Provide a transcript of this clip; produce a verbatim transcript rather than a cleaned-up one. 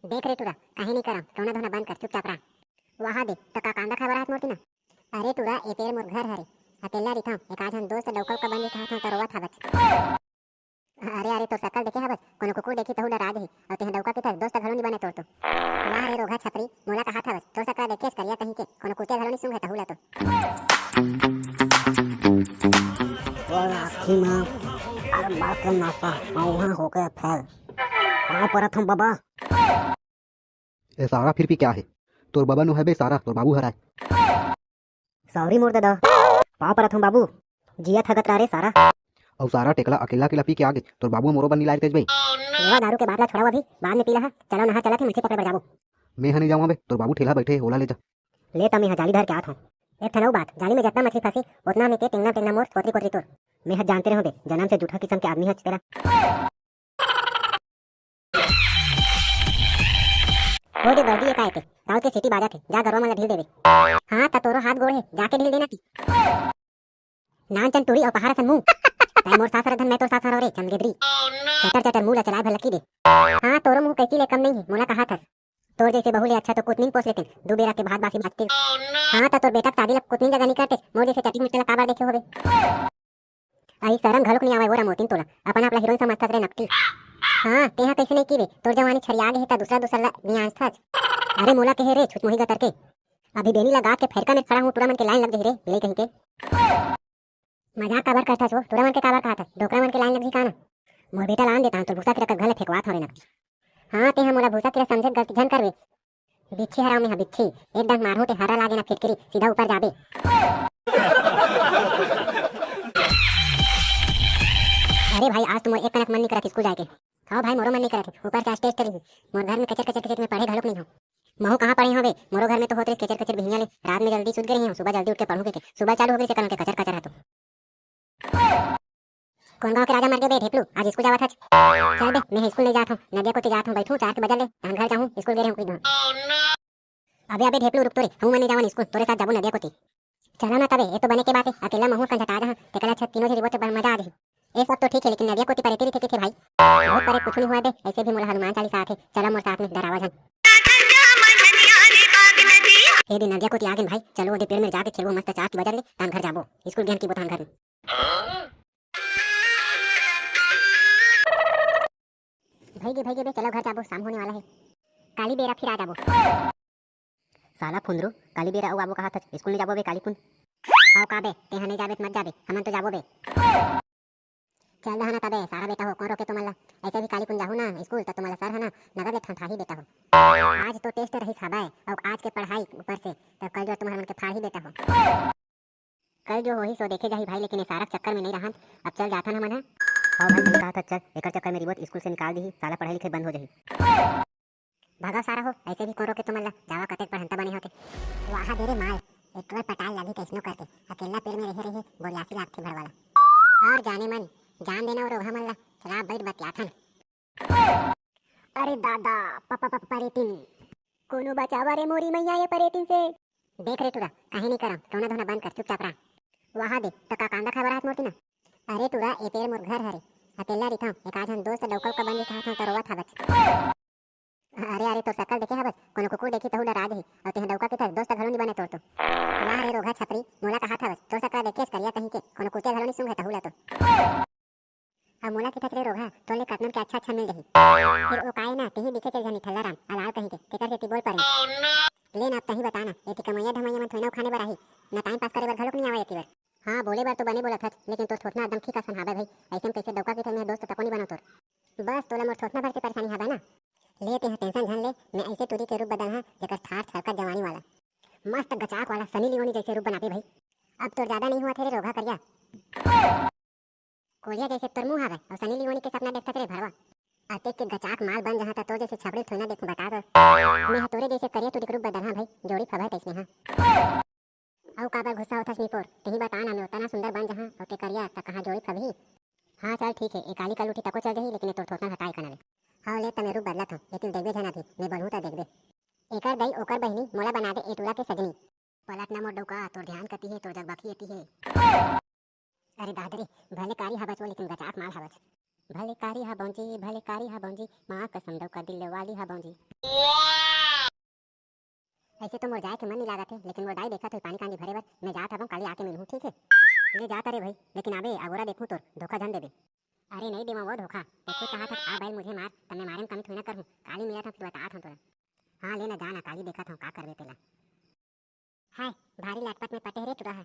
देख रे टूरा, काहे नहीं करम, रोना धोना बंद कर, चुपचाप रह। वाह दे, त का कांदा खाए बर हाथ मोड़ती ना? अरे टूरा, ए पेड़ मोर घर हरे, अकेल्ला रहिथंव, एक आध झन दोस्त डौका उका बन के कहत हंव त रोवत हवच। अरे अरे, तोर सकल देखे हवच, कोनो कुकुर देखी तहू डरा जही, अउ तेहा डौका किथस, दोस्त घलो नी बने तोर तो। वाह रे रोगहा छपरी, मोला कहत हवच, तोर सकला देखेस करिया कहीं के, कोनो कुतिया घलो नी सूंघे तहू ला तो। ओ लाठी मां, अरे बाप रे नासा, अउहा होके फैल। पाँव परत हंव बबा। ए सारा फिर भी क्या है? तोर बबा नो है बे सारा, तोर बाबू हराय। सॉरी मोर ददा, पाँव परत हंव बाबू, जिया थगत रह रे सारा। अउ सारा टेकला अकेला अकेला पी के आ गे, तोर बाबू मोरो बर नी लाय तेज बे। लेवा दारू के बात ला छोड़ाओ अभी, बाद में पी लहा, चलो नहा चलत हे मछली पकड़े बर जाबो। मैं ह नी जावं बे, तोर बाबू ठेला बैठे हे, ओला ले जा। ले त मैं ह जाली धर के आत हंव। एक ठन अउ बात, जाली में जतना मछली फंसी, ओतना में के टेंगना टेंगना मोर, कोतरी कोतरी तोर। मैं ह जानते रहों बे, जनम से जूठा किसम के आदमी हच तेला। हो दे बर्दी, ये काय के? दाऊ के सीटी बाजत हे, जा गरवा मन ला ढील देबे। हाँ, त तोरो हाथ गोड़ हे, जाके ढील देना ती। नान चन टूरी अउ पहाड़ असन मुंह। तैं मोर सास हरत हन, मैं तोर सास हरव रे, चमगेदरी। चटर चटर मुंह ला चलाए भर लकी दे। हाँ, तोरो मुंह कैसी ले कम नहीं है, मोला कहा थस। तोर जैसे बहू ले अच्छा तो कुतनी पोस लेते, दू बेरा के भात बासी बाजते। हाँ, त तोर बेटा के शादी ला कुतनी जगह नहीं करते, मोर जैसे चटनी मिट्टी ला काबर देखे होबे। अई शरम घलोक नइ आवय वो रामोतिन तोला, अपन आप ला हीरोइन समझथस रे नकटी। हाँ, तेहा कइसे नइ कीबे, तोर जवानी छरिया गे हे त दूसरा दूसरा ला नियांजथस। अरे मोला कहे रे छुचमुही गतर के, अभी बेनी ला गात के फैरका में खड़ा हूँ, टूरा मन के लाइन लग जही रे, बिलई कहीं के। मजाक काबर करथस वो, टूरा मन के काबर कहथस, डोकरा मन के लाइन लग जही का ना? मोर बेटा ला आन देता हूँ, तोर भूसा के रकत घर ले फेंकवात हौं रे नकटी। हाँ, तेहा मोला भूसा के समझे के गलती झन करबे। बिच्छी हराव में ह बिच्छी, एक डंक मारहूं ते हर्रा लागे ना फिटकिरी, सीधा ऊपर जाबे। अरे भाई, आज तो मोर एक कनक मन नी करत स्कूल जाए के। हव भाई, मोरो मन नी करत हे, ऊपर से आज टेस्ट रही, मोर घर में कचर कचर कचर में पढ़े घलोक नहीं हो। महू कहाँ पढ़े हवे, मोरो घर में तो होत रही कचर कचर बिहिया ले, रात में जल्दी सुत गए रही हूँ, सुबह जल्दी उठ के पढ़ूंगे के, सुबह चालू हो गई से कल के कचर कचर है तो। कोन गांव के राजा मर गे बे ढेपलू, आज स्कूल जावत हच? चल बे, मैं स्कूल नहीं जात हूँ, नदिया कोती जात हूँ, बैठूँ चार के बजर ले, तहन घर जाहूँ, स्कूल गे रहे हूँ कुछ दिन। अबे अबे ढेपलू रुक तो रे, हूँ मैं नहीं जावन स्कूल, तोरे साथ जाबो नदिया कोती। चला ना तबे, ये तो बने के बात है, अकेला महूँ कंझटा जहाँ, तेकला छत तीनों झे रिबो ते मजा आ जाही। ये सब तो ठीक है, लेकिन नदिया कोती परेती रहिथे किथे भाई? बहुत परे कुछ नहीं हुआ बे, ऐसे भी मोला हनुमान चालीसा आथे, चला मोर साथ में, डरावा झन। ए दे नदिया कोती आ गेन भाई, चलो ओदे पेड़ में जाके खेलबो मस्त चार की बजर ले, तान घर जाबो, स्कूल गेन की बोतान घर में। भई गे, भई गे बे, चलो घर जाबो, शाम होने वाला है। काली बेरा फिर आ जाबो। साला फुंदरू, काली बेरा अउ आबो कहा थच, स्कूल नहीं जाबो बे काली पुन। आओ का बे, तेहा नहीं जाबे त मत जाबे, हमन तो जाबो बे। चल दहा ना तबे, सारा बेटा हो, कौन रोके तुमन ला? ऐसे भी काली पुन जाहू ना स्कूल, त तुमन ला सर है ना, नगद ले ठंठाही बेटा हो। आज तो टेस्ट रहिस हवय, अउ आज के पढ़ाई ऊपर से, त कल जो तुम्हर मन के फाड़ही बेटा हो। कल जो होही सो देखे जाही भाई, लेकिन ए सारा के चक्कर में नहीं रहन। अब चल जाथन हमन ह। हव भाई, सही कहा था, चल, एकर चक्कर में रिबोत स्कूल से निकाल दीही, साला पढ़ाई लिखाई बंद हो जाही। भागा सारा हो, ऐसे भी कोरो के तुमन ला, जावा कतेक पढ़ंता बने होते। वाह दे रे माल, एटुअर पटाल लागी कैसनो करके, अकेला पेड़ में रहे रहे, बोरियासी लागथे भड़वाला। और जाने मन, जान देना और ओघा मन ला, चला बैठ बतियाथन। अरे दादा, प-, प-, प-, परेतिन। कोनो बचावा रे मोरी मैया ये परेतिन से। देख रे टूरा, काहे नहीं करम, रोना धोना बंद कर, चुपचाप रह। वाह दे, त का कांदा खाए बर हाथ मोड़ती ना? अरे टूरा, ए पेड़ मोर घर हरे, अकेल्ला रिथंव, एक आझन दोस्त डौका उका बन के कहत हंव त रोवत हवच। अरे अरे, तोर सकल देखे हवच, कोनो कुकुर देखी तहू डरा जही, अउ तेहा डौका किथस, दोस्त घलो नी बने तोर तो। वाह रे रोगहा छपरी, मोला कहत हवच, तोर सकला देखेस करिया कहीं के, कोनो कुतिया घलो नी सूंघे तहू ला तो। अब मोला किथच रे रोगहा, तोर ले कतनन के अच्छा अच्छा मिल जाही। फिर ओ काय ना, तेही दिखे चल जानी ठल्ला राम, अलाल कहीं के, तेकर सेती बोल परे। ले ना, अब तही बता ना, एती कमैया धमैया मन थोड़ी ना उखाने बर आही, ना टाइम पास करे बर घलोक नहीं आवे एती बर। हाँ, बोले बर तो बने बोलत हच, लेकिन तोर थोथना एकदम ठीक असन हावय भाई, ऐसे में कैसे डौका किथे, मैं दोस्त तको नहीं बनो तोर। बस तोला मोर थोथना भर से परेशानी हावय ना। ले तेहा टेंशन झन ले, मैं ऐसे टूरी के रूप बदल हाँ, जेकर ठाठ छलकत जवानी वाला, मस्त गचाक वाला सनी लियोनी जैसे रूप बनाबे भाई। अब तोर ज्यादा नहीं हुआ थे रे रोगहा करिया। कोरिया जैसे तोर मुंह हवय अउ सनी लियोनी के सपना देखथस रे भरवा। अतेक के गचाक माल बन जहां त तोर जैसे छबड़ी थोइना देखूं बता तोर। मैं ह तोरे जैसे करिया टूरी के रूप बदल हां भाई, जोड़ी फबय तैसने हां। अउ काबर गुस्सा होथस मिपोर, तेही बता ना, मैं ओतना सुंदर बन जहां अउ ते करिया त कहां जोड़ी फबही? हां चल ठीक हे, ए काली कल उठी तको चल जही, लेकिन ए तोर थोथना हटाए कना ले। हां ले त मैं रूप बदलत हंव, लेकिन देखबे झन अभी, मैं बोलहूं त देखबे। एकर दई ओकर बहिनी मोला बना दे ए टूरा के सजनी। पलट ना मोर डौका, तोर ध्यान कती हे, तोर जगबखी एती हे। अरे दादरी, भले कारी हवच वो, लेकिन गचाक माल हवच। भले कारी हा बौंजी, भले कारी हा बौंजी, माँ कसम डौका दिल वाली हा बौंजी। ऐसे तो मोर जाए के मन नहीं लागत हे, लेकिन मोर दाई देखत होई पानी कांजी भरे बर। मैं जात हवं, काली आके मिलहूँ, ठीक है? ले जात रे भाई, लेकिन आबे अगोरा देखूँ तोर, धोखा झन देबे। अरे नहीं देवं वो धोखा, देखो कहा था आ बैल मुझे मार, तब मैं मारे में कमी थोड़ी ना करूँ। काली मिलत हवं, फिर बतात हवं तोला। हाँ ले ना, जा ना, काली देखत हवं का करबे तेला। हाय, भारी लटपट में पटे रे टुरा है,